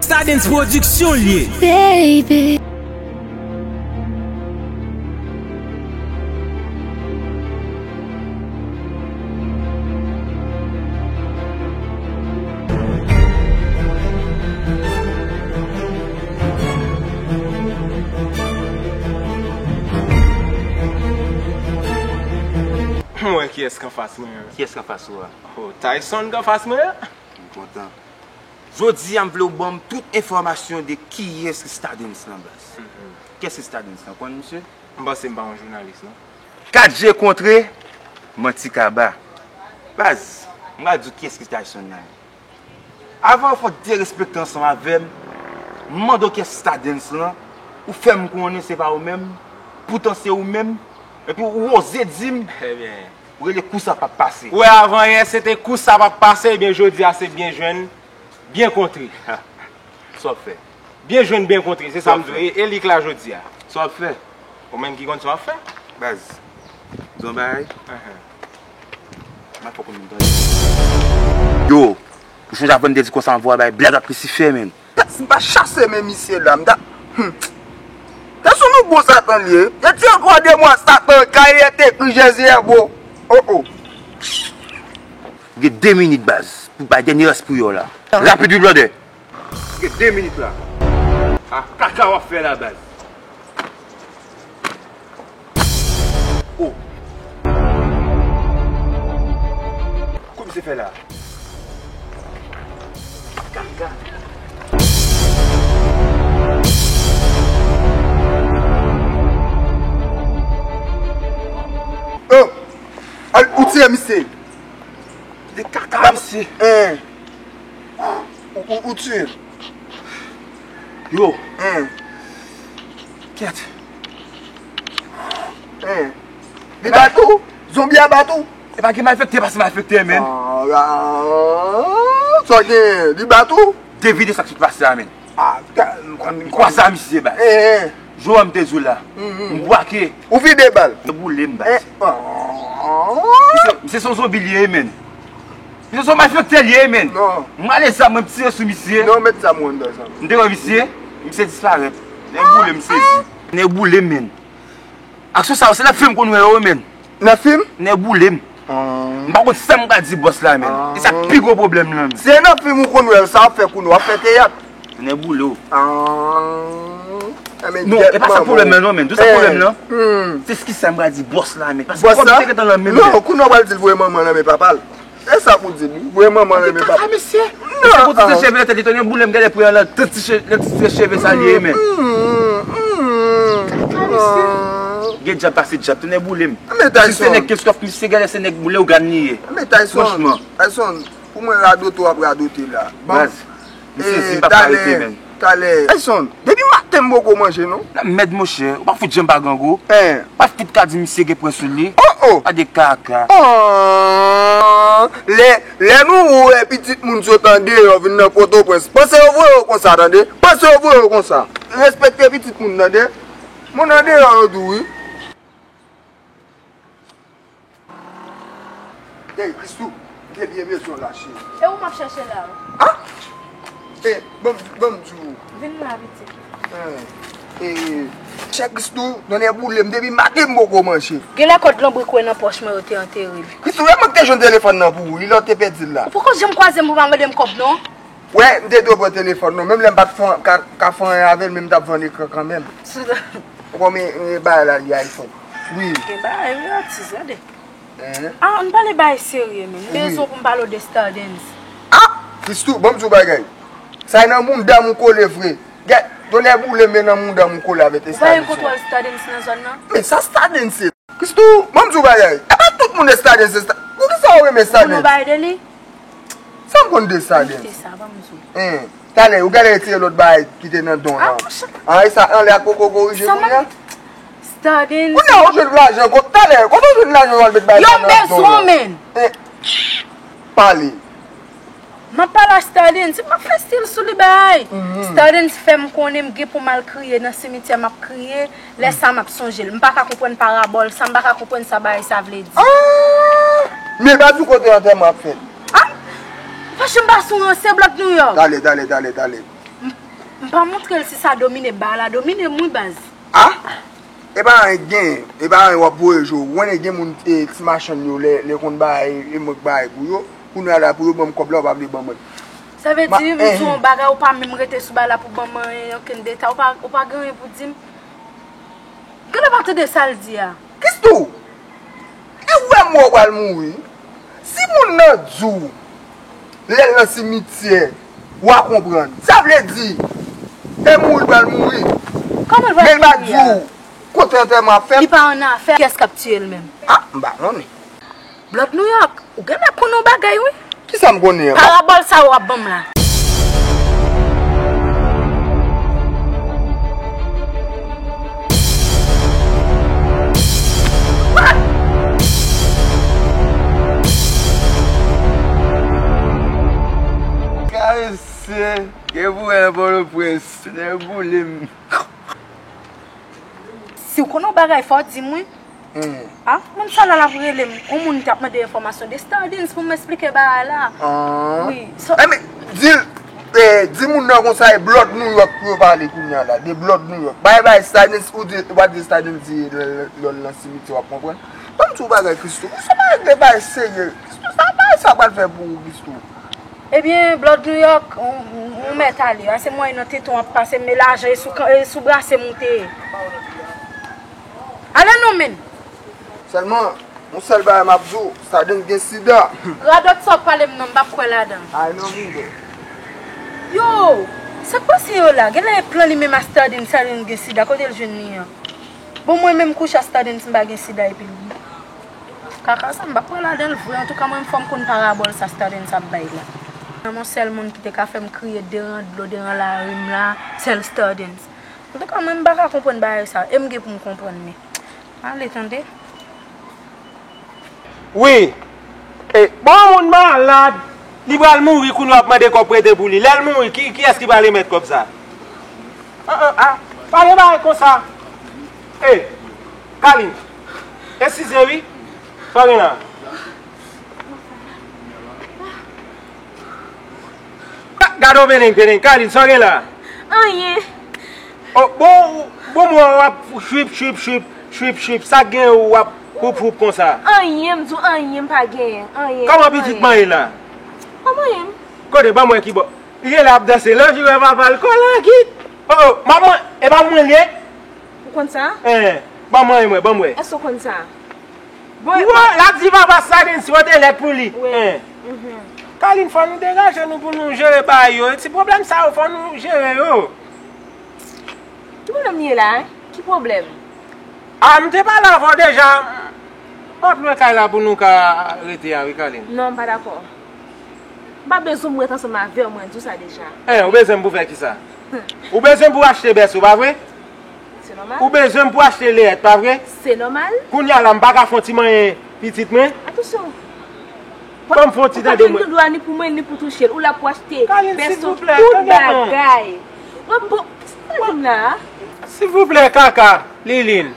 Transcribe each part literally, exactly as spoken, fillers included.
Stardens Production l ye. Baby. Mwen, kiyès k anfas mwen an? Kiyès k anfas ou a? Oh, Tyson k anfas mwen an. M kontan. Jodi a, m vle w ban m tout enfòmasyon de kiyès ki Stardens lan, baz. Kiyès ki Stardens lan? Konn misye? M panse m pa yon jounalis, non. Kat je kontre, manti kaba. Baz, m pral di w kiyès ki Tyson lan. Avan w fè derespekte ansanm avè m, m mande w kiyès ki Stardens lan, ou fè m konnen se pa ou menm, poutan se ou menm, epi ou oze di m, ou rele kou sa p ap pase. Ou wè, avan yè se te kou sa p ap pase, ebyen jodi a se byen jwenn, byen kontre. Sa w ap fè? Byen jwenn, byen kontre, se sa m di w. E, e li k la jodi a. Sa w ap fè? Ou menm ki konn sa w ap fè. Baz, di w yon bagay. M ap fè w konn m tande. Yo, ou sonje avan m te di konsa anvan w bay blag ak Lisifè, menn. Baz, m pa chase men misye la, m ta. Hmm. Te sou nou bon Satan li ye. Yo di ankò de mwa Satan, Kayè te ekri Jezi e bo. Oh, oh. Gen de minit, baz, pou bay dènye rès pou yo la. Rapid, wi, blòdè. Gen de minit la. A kaka w ap fè la, baz. Oh. Kòman se fè la? Kaka. Oh. Al, ou tiye misye. De kaka, misye. Hein. Ou, ou, ou tiye l. Yo. Hein. Kèt. Hein. Li bat ou? Zonbi a bat ou? E pa gen malfektè pase malfektè, menn. Ah, ah, sa gen, li bat ou? Devine sa k sot pase a, menn. Ah, m kwaze a misye, baz. Eh, eh. Jou a m te di w la. M bwake. Ou vide bal. Yo boule m, baz. Eh, ah. Misye, misye se yon zonbi li ye, menn. Misye se yon malfektè li ye, menn. Non. M rale zam mwen, m tire sou misye. Non, met zam ou anndan zam. M te wè misye, misye disparèt. Nèg boule m sezi. Nèg boule m, menn. Aksyon sa yo, se nan fim konn wè yo, menn. Nan fim? Nèg boule m. Ah. M pa konn sa m ka di bòs la, menn. Ah. E sa pi gwo pwoblèm lan, menn. Se nan fim ou konn wè l, sa w ap fè kounye a, w ap fè teyat. Nèg boule w. Ah. Non, e pa sa pwoblèm lan, non, menn. Tou sa pwoblèm lan. Se ski sa m ka di bòs la, menn. Paske kòb te gentan nan men m. Non, kounye a w pral di l voye manman nan men papa l. E sa pou di l, wi. Voye manman nan men papa. Kaka, mesye. Non. Misye konn tire cheve nan tèt li, tande boule m, gade pou yon lòt ti che-, lòt ti tire cheve sa li ye, menn. Kaka, mesye. Gen djab pase djab, tande boule m. Men Tyson. Si se nèg Kenskof, misye gade se nèg boule ou gad li ye. Men Tyson. Franchman. Tyson, pou mwen radote w ap radote la. Bon. Baz. M sezi, m pa ka rete, menn. Talè. Tyson, depi maten m poko manje, non. Nan mèd, monchè, ou pa fout janm pa grangou. Hein. Ou pa fout ka di misye gen pwen sou li. Oh, oh. Gade kaka. Oh. Lè, lè nou wè pitit moun sot andeyò vin nan Pòtoprens, panse yo voye yo konsa, tande. Panse yo voye yo konsa. Respekte pitit moun, tande. Moun andeyò yo dou, wi. Ey, Christoo, m te byen bezwen w la, cheri. E ou m ap chèche la? A? E, ban m, ban m di w. Vin la, pitit. E, e, chè Christoo, tonnè boule m, depi maten m poko manje. Genlè kòd lonbrik ou wè nan pòch mwen yo te antere l. Christoo, e mwen ki te jwenn telefòn nan pou ou, wi, lè w te pèdi l la. Ou poko janm kwaze m pou pa mande m kòb, non? Wè, m te dwe pran telefòn non, menm lè m pa t fè, ka, ka fè anyen avè l, men m t ap vann ekran kanmenm. Ou konn men, men bagay la li iPhone. Wi. Gen bagay wi, atis, gade. Hein? Ah, ann pale bagay serye, men. M bezwen pou m pale w de Stardens. Ah! Christoo, ban m di w bagay. Sa e nan mouda m ou kole vre. Gad, tonnè boule m, men nan mouda m ou kole avèk Stardens. Ou pa gen kontwòl Stardens nan zòn nan? Men sa Stardens se? Christoo, ban m di w bagay. E pa tout moun Stardens se Sta-, poukisa ou renmen Stardens? Ou konn yon bagay de li? Sa m konn de Stardens? Kite sa, ban m di w. Hein, talè, ou genlè retire lòt bagay ki te nan don an. Ah, e sa anlè a poko korije kounye a? Stardens. Kounye a ou jwenn lajan, kot talè, kote ou jwenn lajan w al met bagay sa nan don an? Yo bezwen w, men. Pale. M ap pale a Stardens, m ap fè stil sou li bay. Stardens fè m konnen m gen pou m al kriye nan simityè, m ap kriye. Lè sa m ap sonje l. M pa ka konprann parabòl sa, m pa ka konprann sa bagay sa vle di. Ah! Men pa di w kote antèman ap fèt. Ah! Fache m pa sou yon se blòk New York. Talè, talè, talè, talè. M M pa montre l si sa domine, ba la domine m wi baz. Ah! E pa anyen k genyen, e pa anyen w ap voye je w. Ou konnen gen moun, e, ti machann yo, lè, lè konn bay, e mwen k bay pou yo. Kounye a la, pou yo ban m kòb la, ou pa vle ban mwen. Sa vle di, m di w yon bagay, ou pa menm rete sou ba la pou ban mwen anyen, okenn detay, ou pa, ou pa gen anyen pou di m. Gade, w pa tande sa l di a. Christoo, e ou wè m wè w pral mouri? Si moun nan di w, lè l nan simityè, w a konprann. Sa vle di, e mouri l pral mouri. Kòman l pral mouri a? Men l pa di w, kote antèman ap fèt. Li pa annafè, kiyès k ap tiye l menm? Ah, m pa konnen. Blood New York, ou genlè konnen yon bagay, wi. Kisa m konnen an? Parabòl sa w ap ban m la. Karese, gen pou wè nan Pòtoprens, nèg boule m. Si w konnen yon bagay, fò w di m, wi. Hmm. Ah, moun sa la, l ap rele m. Yon moun ki ap mande enfòmasyon de Stardens pou m eksplike bagay la. Ah. Wi. So, eh, men, di l, eh, di moun nan konsa, e Blood New York pou yo pale kounye a la, de Blood New York. Bay, bay, Stardens, ou di, ou pa di Stardens di lè, lè, lè l nan simityè, w ap konprann. Ban m di w bagay, Christoo. Christoo pa regle bagay serye. Christoo, sa bagay sa pral fè pou ou, Christoo. Ebyen, Blood New York, ou, ou, ou mèt ale. Ase mwen nan tete w ap pase, men lajan e sou, e sou brase m ou te ye. Ale non, men. Sèlman, yon sèl bagay m ap di w, Stardens gen sida. Radòt sa w ap pale m nan, m p ap kwè ladan l. Ay non, vide. Yo, sa k pase yo la? Genlè e plan li menm a Stardens, Stardens gen sida, kote l jwenn li an? Bon, mwen menm kouche a Stardens, m pa gen sida epi l. Kaka sa, m p ap pran ladan l vre. Antouka, mwen, fò m konn parabòl sa Stardens ap bay la. Nan yon sèl moun ki te ka fè m kriye deran dlo, deran lari m la, sèl Stardens. Antouka, mwen, m pa ka konprann bagay sa. E m gen pou m konprann li. Ale, tande. Wi. E, bon, yon moun malad, li pral mouri, kounye a w ap mande kòb prete pou li. Lè l mouri, ki, kiyès ki pral remèt kòb sa? Ah, ah, ah, pa gen bagay konsa. E, Kalin. Eskize wi. Sa w gen la? Gade w penenk, penenk. Kalin, sa w gen la? Anyen. Oh, bon, bon, mwen w ap chwip, chwip, chwip, chwip, chwip. Sa k gen w ap houp, houp konsa? Anyen, m di w anyen, m pa genyen. Anyen. Kòman pitit mwen ye la? Kòman ye? Kote, ban mwen ki bò. Li gen la ap danse, lè w vire papa l kò l an kit. Oh, oh, m ap mwen, e pa mwen l ye? Ou konn sa? Eh, ban mwen, mwen, ban mwen. Èske w konn sa? Bon, bon, l ap di papa Stardens pote lèt pou li. Wi. Eh. Mhm. Kalin, fò nou degaje nou pou nou jere bagay yo. Ti pwoblèm sa yo, fò nou jere yo. Ki pwoblèm li ye la, en? Ki pwoblèm? Ah, m te pale avè w deja. M ap lwe kay la pou nou ka rete a, wi, Kalin. Non, m pa dakò. M pa bezwen m ret ansanm avè w, mwen di w sa deja. Eh, ou bezwen m pou fè kisa? Hmm. Ou bezwen m pou achte bèso, pa vre? Se nòmal. Ou bezwen m pou achte leyèt, pa vre? Se nòmal. Kounye a la, m pa ka fè yon ti manyen pitit mwen? Atansyon. Ban m fè yon ti tande mwen. Ou pa gen dwa ni pou mwen, ni pou touche l. Ou la pou achte bèso, tout bagay. Bon, bon, sa vin la? Silvouplè, kaka, Liline.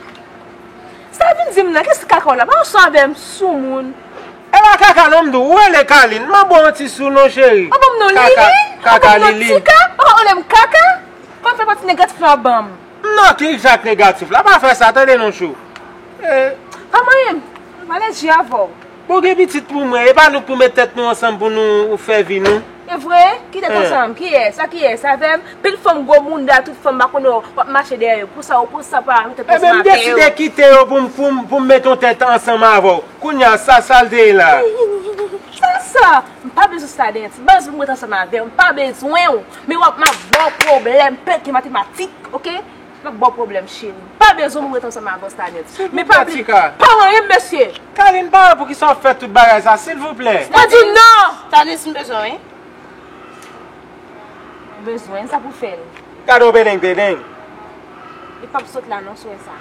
Sa vin di m nan, kès kaka w la? Pa sou avè m, soumoun. E pa kaka non m di w, ou rele Kalin. M ap ba w yon ti sou non, cheri. Ou ban m non Liline? Kaka, kaka, Liline. Ou ban m non Tika? Ou pa rele m kaka? Kòm fè pati negatif la ban m. Non, ki egzak negatif la? Pa fè sa, tande non, chou. Eh. Pa manyen m. M alèji avè w. Bon, gen pitit pou mwen. E pa nou k pou met tèt nou ansanm pou nou fè vi nou? E vre? Ki tèt ansanm? Kiyès? Sa kiyès? Avè m? Pil fanm gwo mounda, tout fanm pa konnen w ap mache dèyè yo. Pou sa, ou pou sa pa met tèt ansanm avè yo. Ebyen, m deside kite yo pou m, pou m, pou m met yon tèt ansanm avè w. Kounye a, sa, sa l te ye la? Sa, sa? M pa bezwen Stardens. Baz, pou m ret ansanm avè w. M pa bezwen w. Men w ap, m ap ba w pwoblèm, pèt gen matematik, oke? M ap ba w pwoblèm, cheri. M pa bezwen pou m ret ansanm avè w, Stardens. Men pa bliye, pa manyen m, mesye. Kalin, pa wè poukisa w ap fè tout bagay sa, silvouplè? Mwen di non! Stardens, m bezwen w, wi. Ou bezwen l, sa pou fè l? Gade w bedeng, bedeng. Li p ap sot la non, si w wè sa.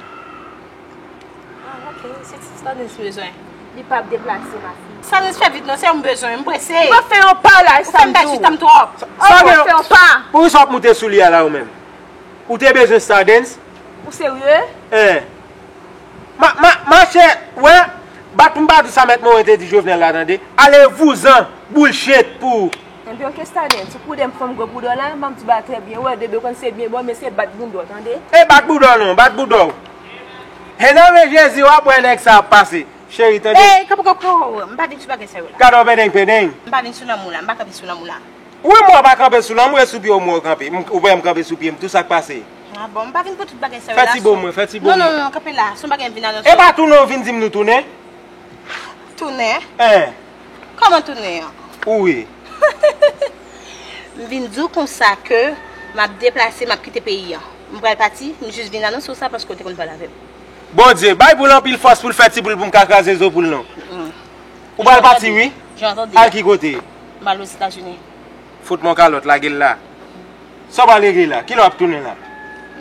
Ah, ok, se ti Stardens m bezwen. Li p ap deplase, ma fille. Stardens, fè vit non, se ou m bezwen, m prese. Ou pa fè yon pa la, e sa m di w. Ou fè m pèdi tan m twòp. Sa gen, fè yon pa. Poukisa w ap moute sou li a la ou menm? Ou te bezwen Stardens? Ou serye? Eh. Ma, ma, machè, wè, bat pou m pa di sa Mèt Morin te di Jovenel la, tande. Ale vouzan, bullshit pou ou. Enben, oke, Stardens, ou koudè m fanm gwo bouda la, m ap di ba trè byen, wè, bebe, ou konn se byen bon, men se bat bouda w, tande? E bat bouda w non, bat bouda w. E nan men Jezi, w ap wè nèg sa ap pase. Cheri, tande. Ey, kanpe, kanpe, kanpe, m pa vin sou bagay sa yo la. Gade w pendeng, pendeng. M pa vin sou lanmou la, m pa kanpe sou lanmou la. Wi, m wè w pa kanpe sou lanmou, e sou pye w m wè w kanpe. M- Ou wè m kanpe sou pye m, tou sa k pase. Ah bon, m pa vin pou tout bagay sa yo la. Fè ti bo mwen, fè ti bo mwen. Non, non, non, kanpe la, se yon bagay m vin anonse. E pa tounen w vin di m nou tounen? Tounen? Hein. Kòman tounen an? Ou wi. M vin di w konsa ke m ap deplase, m ap kite peyi an. M pral pati, m jis vin anonse w sa paske w te konn pale avè m. Bondye, bay pou l anpil fòs pou l fè ti boul pou m ka kraze zo pou l non. Mm. Ou pral pati, wi? Jan tande. Al ki kote? M pral Ozetazini. Fout mwen kalòt, lage l la. Sa w pral regle la? Kilè w ap tounen la?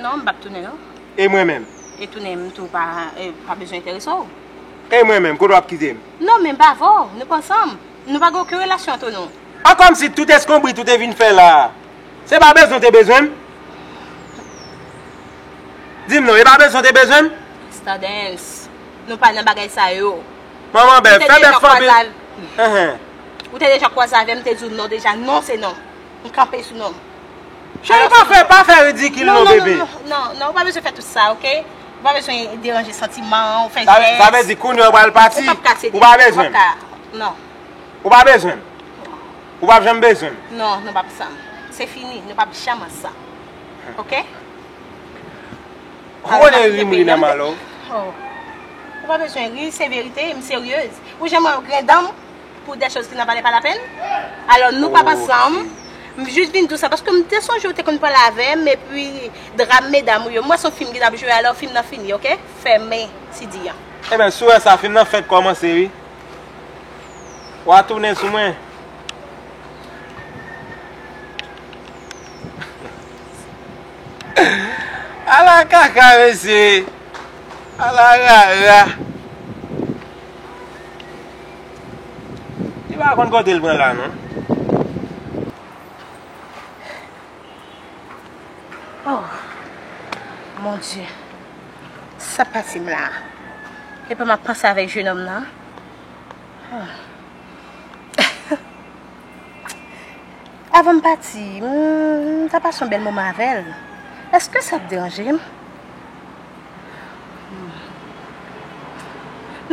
Non, m p ap tounen, non. E mwen menm? E tounen m tou pa, e, pa bezwen enterese w. E mwen menm, kote w ap kite m? Non, men m pa avè w, nou pa ansanm. Nou pa gen okenn relasyon ant nou. A, kòmsi tout eskonbrit ou te vin fè la a, se pa bezwen w te bezwen m? Di m non, e pa bezwen w te bezwen m? Stardens, nou pa nan bagay sa yo. Manman bèl, fè bèf anpil. Enhen. Ou te deja kwaze avè m, m te di w non deja, non se non. M kanpe sou non. Cheri, pa fè, pa fè ridikil non, bebe. Non, non, non, ou pa bezwen fè tout sa, oke? Ou pa bezwen deranje santiman an, ou fè jès. Sa vle, sa vle di kounye a ou pral pati, ou pa bezwen m. Ou pa bezwen m. Ou pa p ap janm bezwen m. Non, nou p ap ansanm. Se fini, nou p ap janm ansanm. Oke? Ou konnen ri m ri nan malè w. Oh. Ou pa bezwen ri, se verite, m seryez. Ou janm wè m grenn dan m pou de choz ki nan pale pa lapenn? Alò, nou p ap ansanm. M jis vin di w sa, paske m te sonje w te konn pale avè m, epi dram medam ou yo. M wè se yon fim ki t ap jwe, alò fim nan fini, oke? Fèmen, si di an. Ebyen, si w wè sa, fim nan fèk kòmanse, wi. W a tounen sou mwen. Ala kaka, mesye. Ala rara. Li pa konn kote l pran la, non. Oh, mon Dieu. Sa pase m la. Epa m ap panse avèk jenòm nan. Ah. Avan m pati, m, m ta pase yon bèl moman avè l. Èske sa ap deranje m?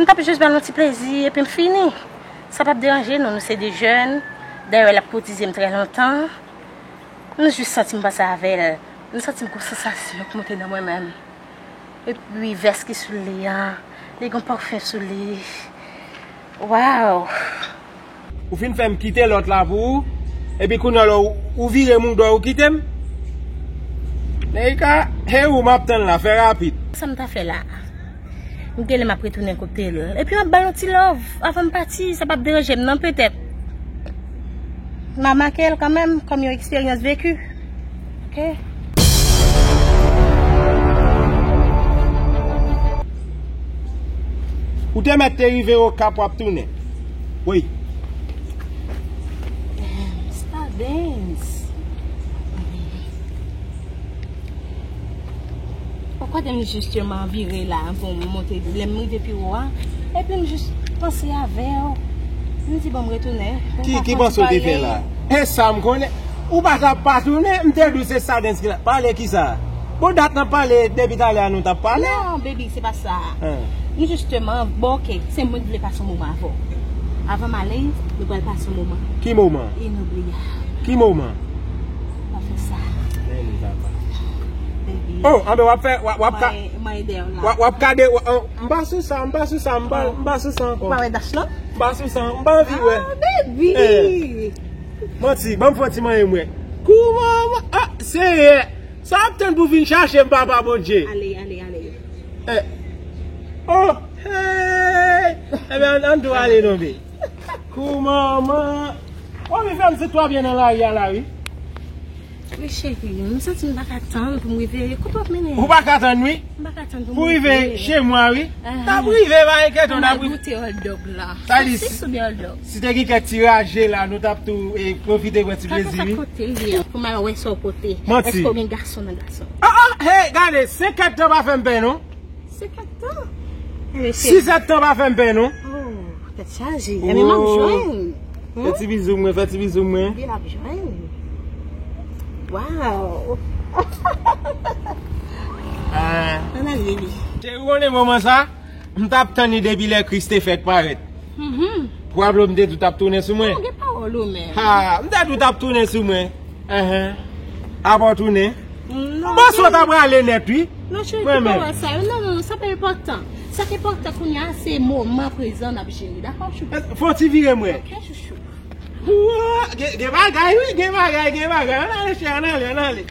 M t ap jis ba l yon ti plezi epi m fini. Sa p ap deranje nou, nou se de jèn. Dayè, l ap kotize m trè lontan. M jis santi m panse avè l. M santi m gon sansasyon k monte nan mwen menm. Epi vès ki sou li a, li gon pafen sou li. Waw! Ou fin fè m kite lòt la pou ou, epi kounye a la ou, ou vire mouda w ou kite m? Neika, e ou m ap tann la, fè rapid. Sa m ta fè la? M genlè m ap retounen kote l. Epi m ap ba l yon ti love avan m pati, sa p ap deranje m nan petèt. M a make l kanmenm kòm yon eksperyans veki. Oke. Ou te mèt te rive Okap w ap tounen. Wi. Damn, Stardens. Ou konnen m jisteman vire la pou m monte lè m rive pi wo a. Epi m jis panse avè w. M di bon m retounen. Ki, ki panse w te fè la? E sa m konnen. Ou pa t ap pa tounen, m te di w se Stardens ki la. Pale kisa? Bon dat n ap pale depi talè a nou t ap pale. Non, baby, se pa sa. M jisteman, bon, oke, se mwen ki vle pase yon moman avè w. Avan m ale, nou pral pase yon moman. Ki moman? Inobliyab. Ki moman? Pa fè sa. Baby. Oh, anben w ap fè, w ap, w ap ka, w ap, w ap gade, w ap, m pa sou sa, m pa sou sa, m pa, m pa sou sa ankò. Ou pa wè Dash lan? M pa sou sa, m pa anvi wè. Ah, baby. Manti, ban m fè yon ti manyen m wè. Kouman, ah, serye. Sa w ap tann pou vin chache m, papa Bondye? Ale, ale, ale. Eh. Oh, hey. Ebyen, ann, ann tou ale non, be. Kouman, man? Ou vin fè m se twa byen nan lari a la, wi. Wi, cheri, m santi m pa ka tann pou m rive. Kote w ap mennen? Ou pa ka tann, wi. M pa ka tann pou m rive. Pou rive chez moi, wi. T ap rive, pa enkyete w, t ap rive. Sa di, si, si te gen kèk ti raje la, nou t ap tou, e, pwofite pran ti plezi, wi. Kote l ye? Pou m al wè sa w pote. Manti. Èske w gen gason nan gason? Ah, ah, hey, gade, senk èdtan pa fè m pè, non. Senk èdtan? Si sèt tan pa fè m pè, non. Oh, tèt chaje. Ebyen, m ap jwenn. Fè ti bizou mwen, fè ti bizou mwen. Vin ap jwenn. Waw. Ah. Ann al, baby. Cheri, ou konnen moman sa? M t ap tann li depi lè Chris te fèk parèt. Mhm. Pwablo m te di w t ap tounen sou mwen. Ou gen pawòl ou menm. Ha, m te di w t ap tounen sou mwen. Ahan. Apa w tounen? Non, Bòs ou ta prale nèt, wi. Non, cheri, ki pawòl sa yo? Non, non, non, sa pa enpòtan. Sa ki enpòtan kounye a, se moman prezan n ap jere. Dakò, chouchou? Fè w ti vire mwen. Ok, chouchou. Wa, gen, gen bagay, wi, gen bagay, gen bagay. Ann ale, cheri, ann ale, ann ale.